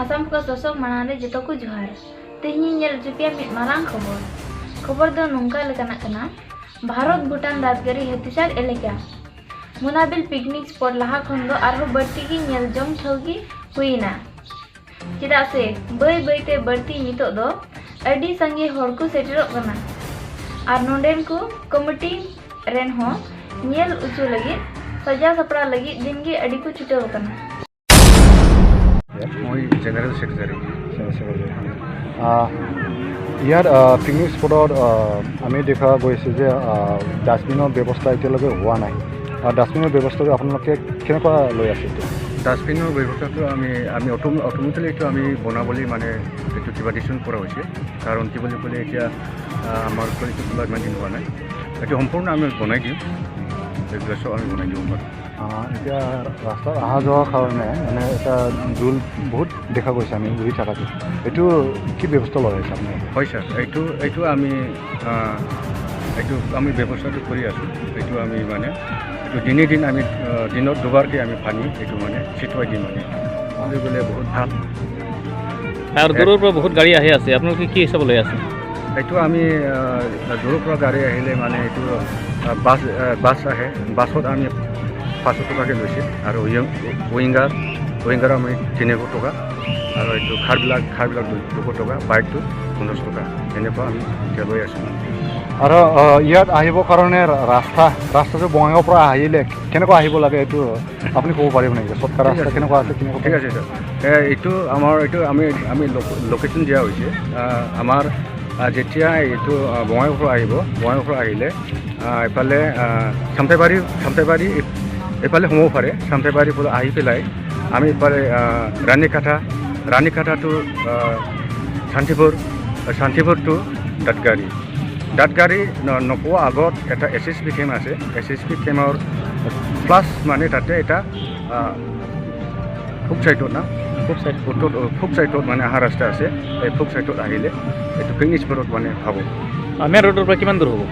Assam focus दर्शक माड़ांग रे जतो को जोहार। तेहनी नेल हचो पिया मिद मारांग खबर। खबर दो नोंका लेकाना कना, भारत भूटान राजगारी हतिसार एलेका मोनाबिल पिकनिक स्पॉट लहा खन दो आरहो बड़ती गी नेल जंग ठाव गी हुईना, चेदा से बई बईते बड़ती नितो दो अडी संगे हड़ को सेटेरोग कना are नोंडेन को कमिटी रेन हो नेल उचो लगी सजा सपड़ा लगी दिन गे अडी को छुटाव कना। মই জেনেৰেল ছেক্ৰেটাৰী। ইয়াত পিকনিক স্পটত আমি দেখা গৈছে যে ডাষ্টবিনৰ ব্যৱস্থা এতিয়ালৈকে হোৱা নাই। ডাষ্টবিনৰ ব্যৱস্থাটো আপোনালোকে কেনেকুৱা লৈ আছে এতিয়া? ডাষ্টবিনৰ ব্যৱস্থাটো আমি অট'মেটিকেলি এইটো আমি বনাবলৈ মানে এইটো কিবা ডিচিশ্যন কৰা হৈছে। কাৰণ কি বুলি ক'লে, এতিয়া আমাৰ কোৱালিটি খোলা ইমান দিন হোৱা নাই। এইটো সম্পূৰ্ণ আমি বনাই দিম, এইবিলাক চব আমি বনাই দিব পাৰোঁ। এতিয়া ৰাস্তাত অহা যোৱাৰ কাৰণে মানে এটা ধূল বহুত দেখা গৈছে আমি উৰি থকাটো, এইটো কি ব্যৱস্থা লগাইছে আপোনালোকে? হয় ছাৰ, এইটো আমি ব্যৱস্থাটো কৰি আছোঁ। এইটো আমি মানে এইটো দিনে দিন আমি দিনত দুবাৰকৈ আমি পানী এইটো মানে ছিটুৱাই দিম। মানে বুলি গ'লে বহুত ভাল। আৰু দূৰৰ পৰা বহুত গাড়ী আহি আছে, আপোনালোকে কি হিচাপত লৈ আছে? এইটো আমি দূৰৰ পৰা গাড়ী আহিলে মানে এইটো বাছ আহে, বাছত আমি 500 টকাকৈ লৈছে আৰু উইংগাৰ আমি 300 টকা আৰু এইটো খাৰবিলাক 200 টকা, বাইকটো 50 টকা, এনেকুৱা আমি এতিয়া লৈ আছোঁ মানে। আৰু ইয়াত আহিবৰ কাৰণে ৰাস্তাটো বঙাইগাঁৱৰ পৰা আহিলে কেনেকুৱা আহিব লাগে, এইটো আপুনি ক'ব পাৰিব নেকি? চটকা ঠিক ৰাস্তা আছে। কেনেকুৱা আছে, কেনেকুৱা? ঠিক আছে ছাৰ, এইটো আমাৰ এইটো আমি লোকেশ্যন দিয়া হৈছে। আমাৰ যেতিয়া এইটো বঙাইগাঁৱৰ পৰা আহিব, বঙাইগাঁৱৰ পৰা আহিলে এইফালে চামতাইবাৰী এইফালে সোমাব পাৰে। চামতাইবাৰীৰ পৰা আহি পেলাই আমি ইফালে ৰাণীকাঠা, ৰাণীকাঠা টু শান্তিপুৰ, শান্তিপুৰ টু দাঁতগাড়ী, দাঁতগাড়ী নোপোৱা আগত এটা এছ এছ বি কেম্প আছে। এছ এছ বি কেম্পৰ প্লাছ মানে তাতে এটা পূব চাইডত না? পূব চাইড। উত্তৰ পূব চাইডত মানে অহা ৰাস্তা আছে। এই পূব চাইডত আহিলে এইটো পিকনিক স্পটত মানে পাব। মেইন ৰোডৰ পৰা কিমান দূৰ হ'ব?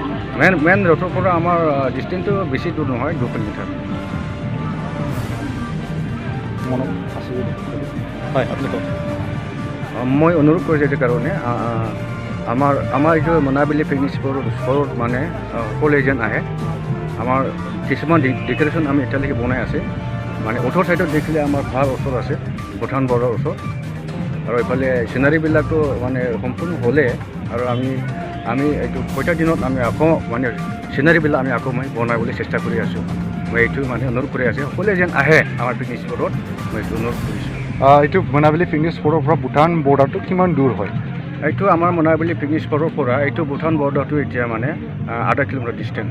মেইন ৰোডৰ পৰা আমাৰ ডিষ্টেঞ্চটো বেছি দূৰ নহয়, 2 কিলোমিটাৰ। মনত আছে যদি। হয়, আপুনি কওক। মই অনুৰোধ কৰিছোঁ এইটো কাৰণে আমাৰ এইটো মোনাবিলি পিকনিক স্পটত মানে সকলোৱে যেন আহে। আমাৰ কিছুমান ডেক'ৰেশ্যন আমি এতিয়ালৈকে বনাই আছে। মানে উত্তৰ চাইডত দেখিলে আমাৰ ভাল ওচৰ আছে, ভূটান বৰ্ডাৰ ওচৰত আৰু এইফালে চিনাৰীবিলাকো মানে সম্পূৰ্ণ হ'লে আৰু আমি এইটো পইচা দিনত আমি আকৌ মানে চিনাৰীবিলাক আমি আকৌ মই বনাবলৈ চেষ্টা কৰি আছোঁ। মই এইটো মানে অনুৰোধ কৰি আছোঁ, সকলোৱে যেন আহে আমাৰ পিকনিক স্পটত, মই এইটো অনুৰোধ কৰিছোঁ। এইটো মোনাবিলি পিকনিক স্পটৰ পৰা ভূটান বৰ্ডাৰটো কিমান দূৰ হয়? এইটো আমাৰ মোনাবিলি পিকনিক স্পটৰ পৰা এইটো ভূটান বৰ্ডাৰটো এতিয়া মানে আধা কিলোমিটাৰ ডিষ্টেঞ্চ।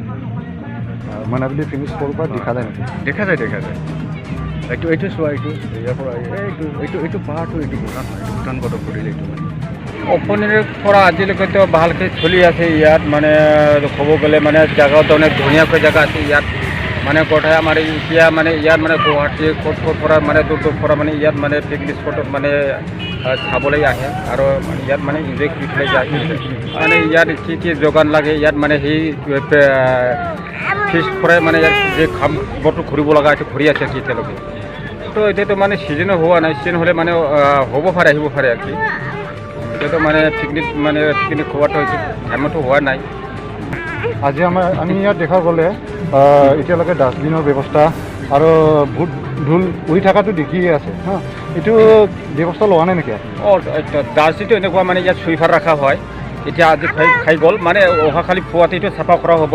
মোনাবিলি পিকনিক স্পটৰ পৰা দেখা যায় নেকি? দেখা যায়, দেখা যায়। এইটো চোৱা, এইটো ইয়াৰ পৰা এইটো পাহাৰটো, এইটো ভূটান হয়। এইটো ভূটান বৰ্ডাৰ পৰিলে এইটো মানে। অপেনিঙৰ পৰা আজিলৈকেতো ভালকৈ চলি আছে। ইয়াত মানে ক'ব গ'লে মানে জেগাটো অনেক ধুনীয়াকৈ জেগা আছে ইয়াত। মানে গোটেই আমাৰ এতিয়া মানে ইয়াত মানে গুৱাহাটী ক'ত ক'ত পৰা মানে দূৰ দূৰ পৰা মানে ইয়াত মানে পিকনিক স্পটত মানে চাবলৈ আহে আৰু মানে ইয়াত মানে এনজয় কৰি পেলাই যায়। মানে ইয়াত কি কি যোগান লাগে, ইয়াত মানে সেই ফিজ পৰাই মানে ইয়াত যে কাম বস্তু ঘূৰিব লগা এইটো ঘূৰি আছে কি এতিয়ালৈকে। তো এতিয়াতো মানে ছিজনো হোৱা নাই, ছিজন হ'লে মানে হ'ব পাৰে, আহিব পাৰে আৰু কি। এতিয়াতো মানে পিকনিক খোৱাটো এইটো টাইমতো হোৱা নাই। আজি আমি ইয়াত দেখা গ'লে এতিয়ালৈকে ডাষ্টবিনৰ ব্যৱস্থা আৰু বহুত ধূল উৰি থকাটো দেখিয়ে আছে। হা, এইটো ব্যৱস্থা লোৱা নাই নেকি? অঁ, ডাষ্টবিনটো এনেকুৱা মানে ইয়াত চুইপাৰ ৰখা হয়। এতিয়া আজি খাই গ'ল, মানে অহাকালি পুৱাতে এইটো চাফা কৰা হ'ব।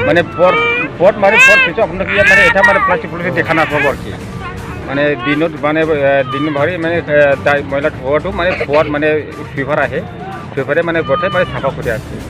মানে বৰ বৰ মানে বৰ পিছত আপোনালোকে ইয়াত মানে এটা মানে প্লাষ্টিক প্লাষ্টিক দেখা নাপাব আৰু কি। মানে দিনত মানে দিন ভৰি মানে ময়লা থোৱাটো মানে পুৱাত মানে চুইপাৰ আহে, চুইপাৰে মানে গোটেই মানে চাফা কৰি আছে।